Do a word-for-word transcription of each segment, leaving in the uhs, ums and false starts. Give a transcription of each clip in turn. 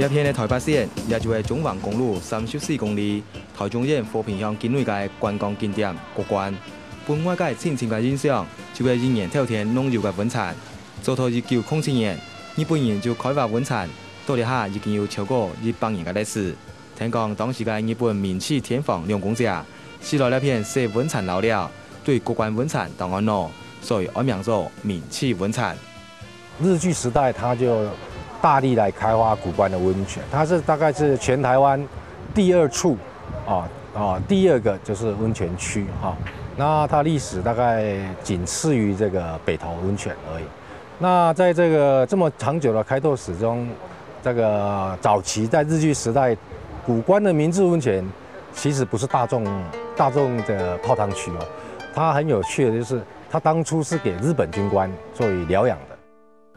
這片个臺北線，也就係中橫公路三十四公里，臺中縣和平鄉境內个觀光景點谷關，分外界深深个印象，就係一年透天攏有个溫泉。早在一九空七年，日本人就開發溫泉，到這下已經有超過一百年个歷史。聽講當時个日本明治天皇兩公姐，係來這片洗溫泉摎了，對谷關溫泉當愛惱，所以安名做明治溫泉。 日據時代，它就大力來開發谷關的溫泉，它是大概是全台灣第二處，啊，啊，第二个就是溫泉區，哈。那它歷史大概僅次於這個北投溫泉而已。那在這個這麼長久的開拓史中，這個早期在日據時代，谷關的明治溫泉其實不是大眾，大眾的泡湯區哦。它很有趣的就是，它當初是給日本軍官作為療養的。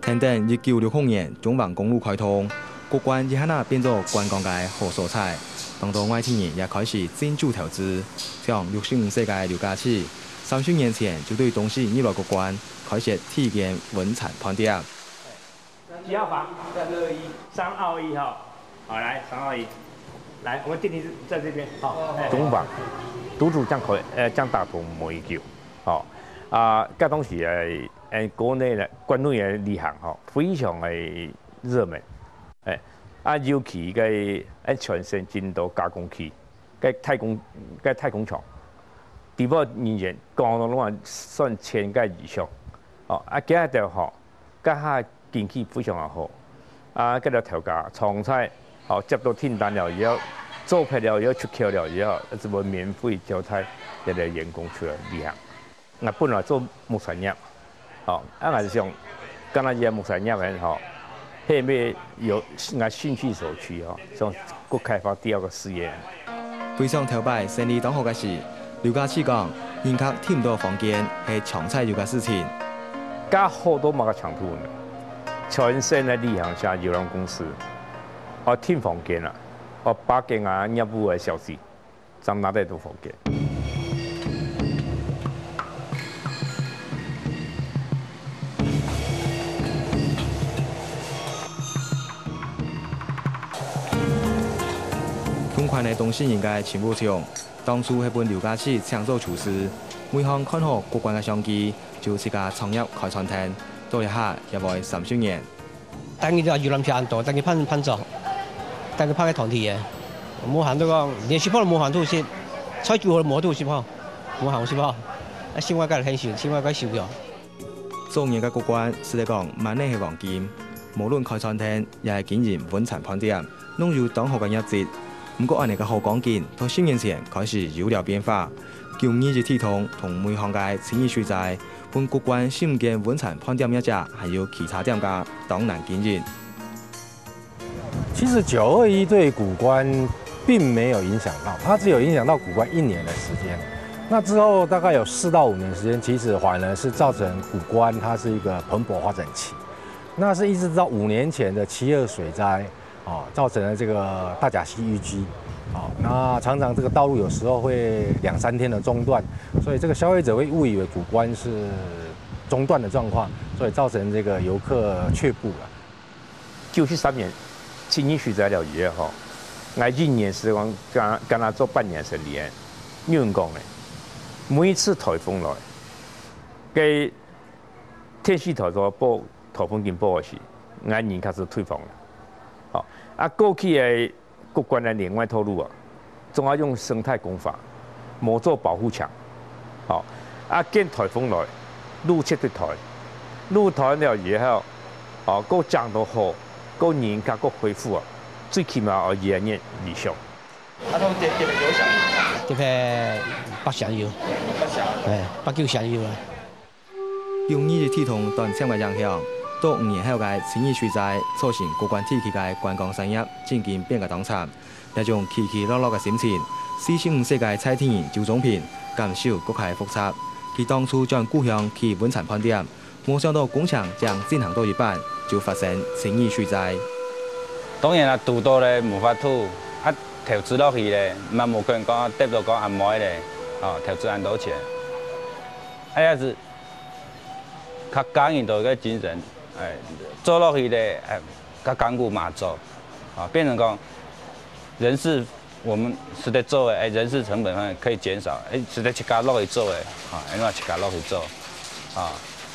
跈等一九六五年中橫公路開通，谷關一下仔變做觀光个好所在，當多外地人也開始進駐投資。像六十五歲个劉家琪，三十年前就對東勢入來谷關，開設第一間溫泉飯店。幾號房？三二一。三二一哈。好，來，三二一。來，我們電梯是在這邊。好，哎。中橫，堵堵正開，呃，正打通無幾久。哦，啊，該當時，呃， 𫣆國內个，國內个旅行吼，非常个熱門。哎，啊，尤其該，哎，全省盡多加工區，該代工，該代工廠，底部人員講到攏算千个以上。哦，啊，該兜吼，該下景氣非常个好。啊，該兜頭家，常在，哦，接到訂單了以後，做忒了以後，出口了以後，就會免費招待這个員工出來旅行。 𠊎本來做木材業，吼，啊，𠊎就想，干焦這木材業个吼，係毋係有𠊎興趣所趨吼，想過開發第二个事業。非常頭擺生理當好个時，劉家琪講，人客訂毋到房間係常在有个事情。該好到麼个程度呢？全省个旅行社遊覽公司，愛訂房間啊，愛百幾个業務个小姐， 正拿得到房間。同款个東勢人个陳武松，當初係分劉家琪請做廚師，每項看好過關个商機，就自家創業開餐廳，到這下也會三十年。 逐日都有遊覽車恁多，逐日辦，辦桌，逐日辦个團體个，無閒到講，連食飯都無閒度食，菜煮好都無度食吼，無閒食吼。啊，生活个享受，生活个收入。早年个過關，實在講，滿哪係黃金，無論開餐廳，也係經營溫泉飯店，攏有當好个業績。毋過恁呢个好光景，在十年前開始有了變化。九二一地動同梅芳个青衣水災， 分過關四五間溫泉飯店業者還有其他店家當難經營。其實九二一對谷關並沒有影響到，它只有影響到谷關一年的時間。那之後大概有四到五年時間，其實反而是造成谷關它是一個蓬勃發展期。那是一直到五年前的七二水災， 哦，造成了這個大甲溪淤積，哦，那常常這個道路有時候會兩三天的中斷，所以這個消費者會誤以為谷關是中斷的狀況，所以造成這個遊客卻步了。九十三年，青衣水災了以後吼，𠊎一年係講干，干焦做半年生理个，有人講呢，每一次颱風來，該電視台都報颱風警報个時，𠊎人開始退房了。吼，啊，過去个 過關个另外一條路啊，總愛用生態工法，無做保護牆。吼，啊，見颱風來，路直直台，路台了以後，哦，過整到好，過人家過恢復啊，最起碼愛一個月以上。啊，他們跌，跌了多少？跌了八成有，八成。哎，八九成有啊。 九二一地動斷線个影響，到五年後个青衣水災，造成過關地區个觀光產業正經變甲當慘。這種起起落落个心情，四十五歲个在地人周宗平感受閣較複雜。佢當初轉故鄉起溫泉飯店，無想到工程正進行到一半，就發生青衣水災。當然啦，堵到咧無法度，啊，投資落去咧，嘛無可能講得到講恁樣咧，哦，投資恁多錢。哎呀，係 較加人到个精神，哎，做落去咧，哎，較艱苦嘛做。啊，變成講人事，我們實在做的，哎，人事成本方面可以減少，哎，實在自家落去做的，啊，哎，那自家落去做，啊，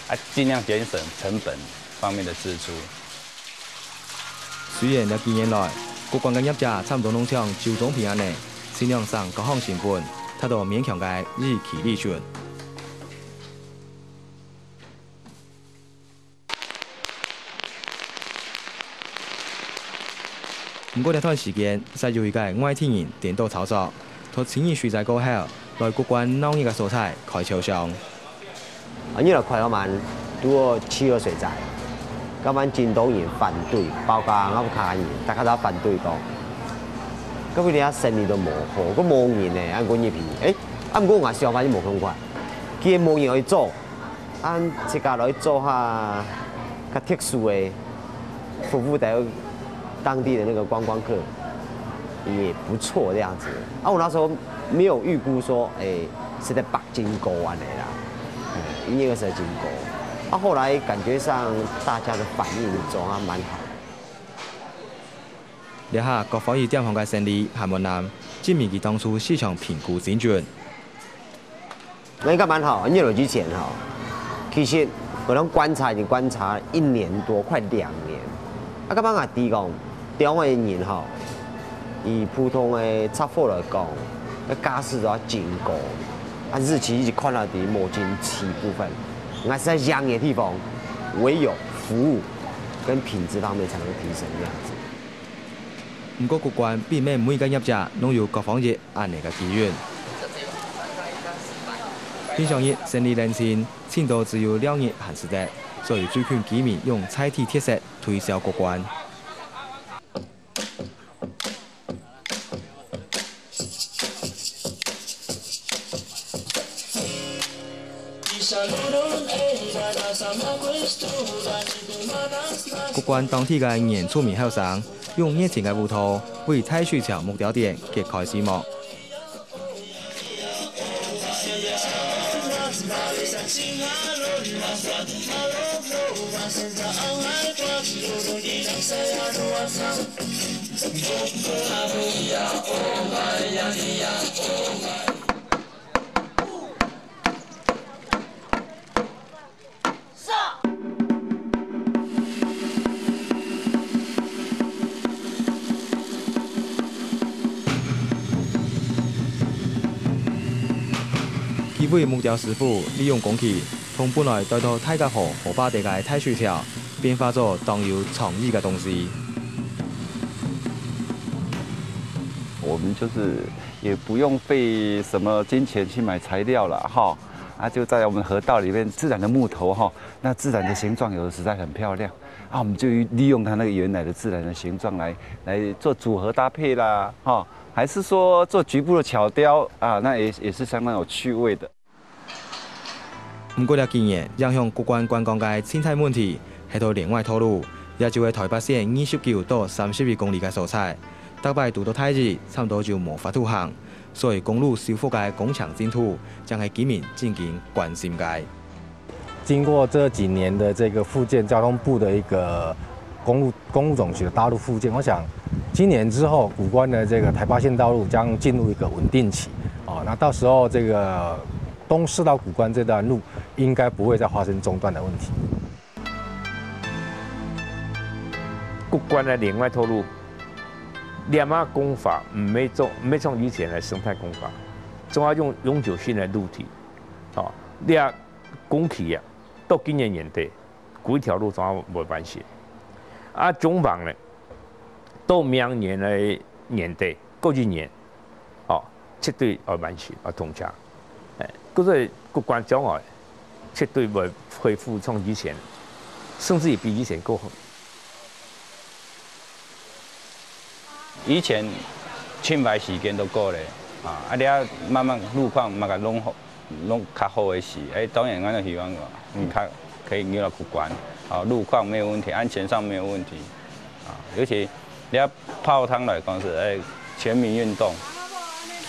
啊，盡量節省成本方面的支出。雖然這幾年來，各關个業者差毋多攏像周宗平恁呢，盡量省各項成本，達到勉強个預期利潤。 毋過這段時間，煞有一個外地人顛倒操作，在清理水災過後，來各關鬧熱个所在開超商。啊，你來看啊嘛，拄好七二水災，該班真多人反對，包括我屋下人，大家都反對講，該位這生意都無好，都無人呢，恁講入去，誒，啊，毋過𠊎想法就無相款，既然無人愛做， 恁自家來做下較特殊的，服務到當地的那個觀光客，也不錯這樣子。啊，我那時候沒有預估說，哎，是在北京溝恁呢啦，嗯，因為那個是在京溝。啊，後來感覺上大家的反應總還蠻好。這下各歡喜店項个生理還無難，證明佢當初市場評估精準。 那應該蠻好，因為有之前哈，其實我能觀察已經觀察一年多，快兩年。啊，剛剛啊，提供中的人哈，以普通的雜貨來講，那價數都要真高，啊，日期一直看到底摸金七部分，還是在這樣的地方，唯有服務跟品質方面才能提升這樣子。 毋過各關並毋係每一個業者攏有各方一恁呢个機運。平常日生理冷清，盡多只有尞日還使得，所以最近居民用在地特色推銷各關。 各關當地个原住民後生，用熱情个舞蹈，為大水橋木雕店揭開序幕。 幾位木雕師傅利用工具，同本來戴到大甲河河壩底个大水橋，變化做當有創意个東西。我們就是也不用費什麼金錢去買材料了哈，啊，就在我們河道裡面自然的木頭哈，那自然的形狀有的實在很漂亮啊，我們就利用它那個原來的自然的形狀來，來做組合搭配啦，哈，還是說做局部的巧雕啊，那也，也是相當有趣味的。 毋過這幾年影響各關觀光个生態問題，係到另外道路，也就係台北線二十九到三十一公里个所在，逐擺堵到大雨，差毋多就無法度行，所以公路修復个工程進度，正係居民正經關心个。經過這幾年的這個復健，交通部的一個公路 公路總局的大路復健，我想今年之後，古關的這個台八線道路將進入一個穩定期。哦，那到時候這個東勢到古關這段路應該不會再發生中斷的問題。古關的另外道路，這馬工法毋係做，毋係像以前的生態工法，總要用永久性的路體。哦，這工期啊，到今年年底， 幾條路總會完成。啊，中橫呢，到明年的年底，過一年，哦，絕對愛完成，愛通車。哎，故所古關將來絕對會恢復像以前，甚至於比以前更好。以前盡壞時間都過了，啊，啊，你啊慢慢路況嘛个弄好， 弄較好个時，哎，當然，𠊎就希望講，嗯，較可以入來去關，啊，路況沒有問題，安全上沒有問題，啊，尤其你要泡湯來講是，哎，全民運動。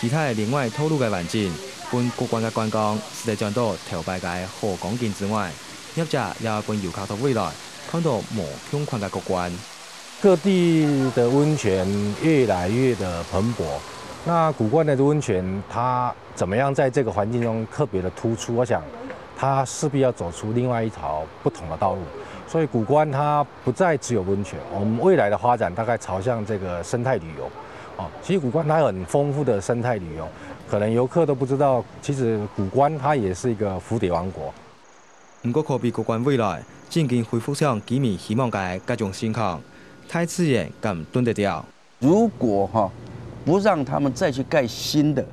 其他个另外道路个環境，分各關个觀光，除了轉到頭擺个好光景之外，業者也分遊客到未來看到無共款个各關。各地的温泉越来越的蓬勃，那谷关的温泉它怎么样在这个环境中特别的突出？我想，它势必要走出另外一条不同的道路。所以谷关它不再只有温泉，我们未来的发展大概朝向这个生态旅游。哦，其实谷关它有很丰富的生态旅游，可能游客都不知道，其实谷关它也是一个蝴蝶王国。 毋過可比谷关未來正經恢復像居民希望个該種情況，大自然敢蹲得了？如果哈不让他们再去盖新的，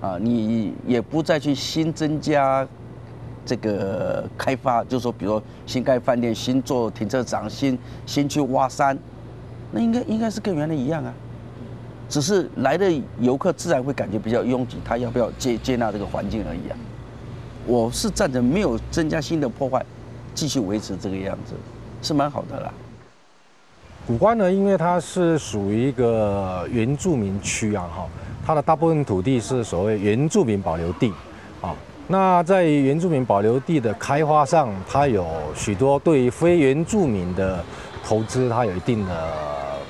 啊，你也不再去新增加这个开发，就是说，比如说新盖饭店、新做停车场、新新去挖山，那应该应该是跟原来一样啊。只是来的游客自然会感觉比较拥挤，他要不要接接纳这个环境而已啊。我是赞成没有增加新的破坏，继续维持这个样子，是蛮好的啦。谷关呢，因为它是属于一个原住民区啊，哈，它的大部分土地是所谓原住民保留地，啊，那在原住民保留地的开发上，它有许多对于非原住民的投资，它有一定的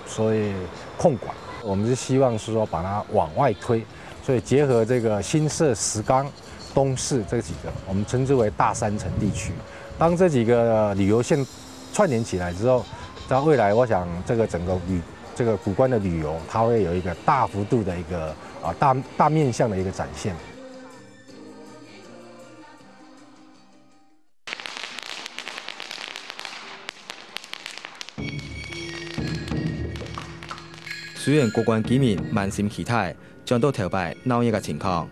所谓控管。我们是希望是说把它往外推，所以结合这个新社、石冈、东势这几个，我们称之为大山城地区。当这几个旅游线串联起来之后，在未来，我想这个整个旅这个谷关的旅游，它会有一个大幅度的一个啊大大面向的一个展现。 虽然谷关居民滿心期待轉到頭擺鬧熱个情況，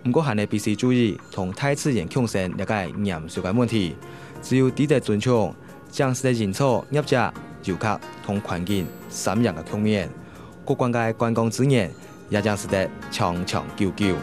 毋過還係必須注意同大自然共生這個嚴肅个問題。只有知得尊重，正識得認錯業者、遊客同環境三贏个局面，谷關个觀光資源也正識得長長久久。